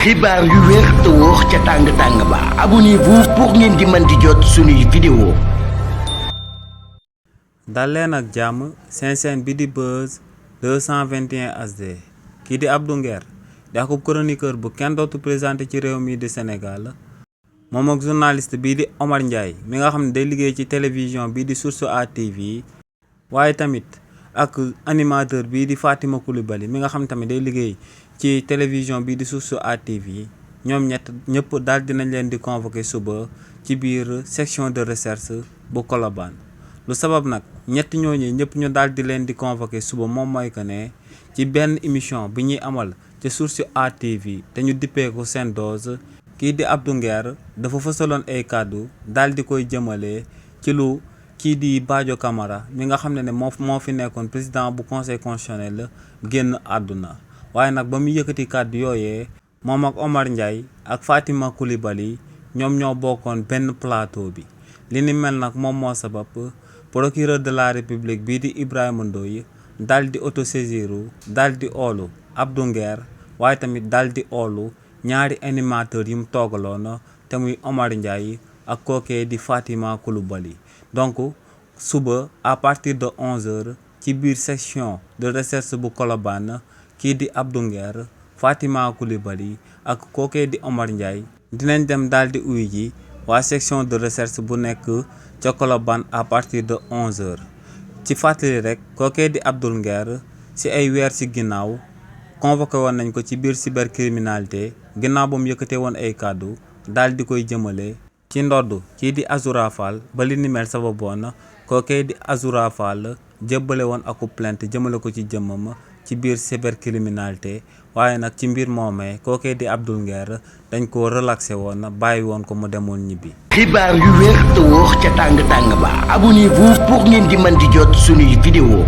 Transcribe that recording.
xibaar yu wér te wóor ca tàng-tàng ba abonnez-vous pour ngeen di mën di jot suñuy vidéo. dal leen ak jàmm seen chaîne bi di Buzz 221 HD kii di Abdou Nguer di akub chroniqueur bu kenn dootu présenté ci réew mi di Sénégal moom ak journaliste bii di Omar Ndiaye mi nga xam ne day liggéey ci télévision bii di Source A TV waaye tamit ak animateur bii di Fatima Coulibaly mi nga xam tamit day liggéey ci télévision bii di Source A TV ñoom ñëpp daal dinañ leen di convoqué suba ci biir section de recherche bu Colobane lu sabab nag ñett ñooñu ñëpp ñu daal di leen di convoqué suba moom mooy que ne ci benn émission bi ñuy amal ci Source A TV te ñu dippee ko seen dose kii di Abdou Nguer dafa fësaloon ay kàddu daal di koy jëmale ci lu kii di Badio Camara mi nga xam ne moo fi nekkoon président bu conseil constitutionnel génn àdduna waaye nag ba mu yëkkati kàddu yooyee moom ak Omar Ndiaye ak Fatima Coulibaly ñoom ñoo bokkoon benn plateau bi li ni mel nag moom moo sabab procureur de la république bii di Ibrahima Ndoye daal di autosaisiru daal di oolu Abdou Nguer waaye tamit daal di oolu ñaari animateur yi mu toogaloon te muy Omar Ndiaye ak kookee di Fatima Coulibaly donc suba à partir de 11h ci biir section de recherche bu Colobane kii di Abdou Nguer Fatima Coulibaly ak kookee di Omar Ndiaye dinañ dem daal di uyu ji waa section de recherche bu nekk ca Colobane à partir de 11h ci fàttali rek kookee di Abdou Nguer ci ay weer ci ginnaaw convoqué woon nañ ko ci biir cybercriminalité ginnaaw ba mu yëkkatee woon ay kàddu daal di koy jëmale ci ndodd kii di Azoura Fall ba li ni mel sababoon kookee di Azoura Fall jébbale woon aku plainte jëmale ko ci jëmmam ci biir cybercriminalité waaye nag ci mbir moomee kookee di Abdou Nguer dañ ko relaxé woon bàyyi woon ko mu demoon ñibbi. xibaar yu wér te wóor ca tàng-tàng ba abonnez-vous pour ngeen di mën di jot suñuy vidéo.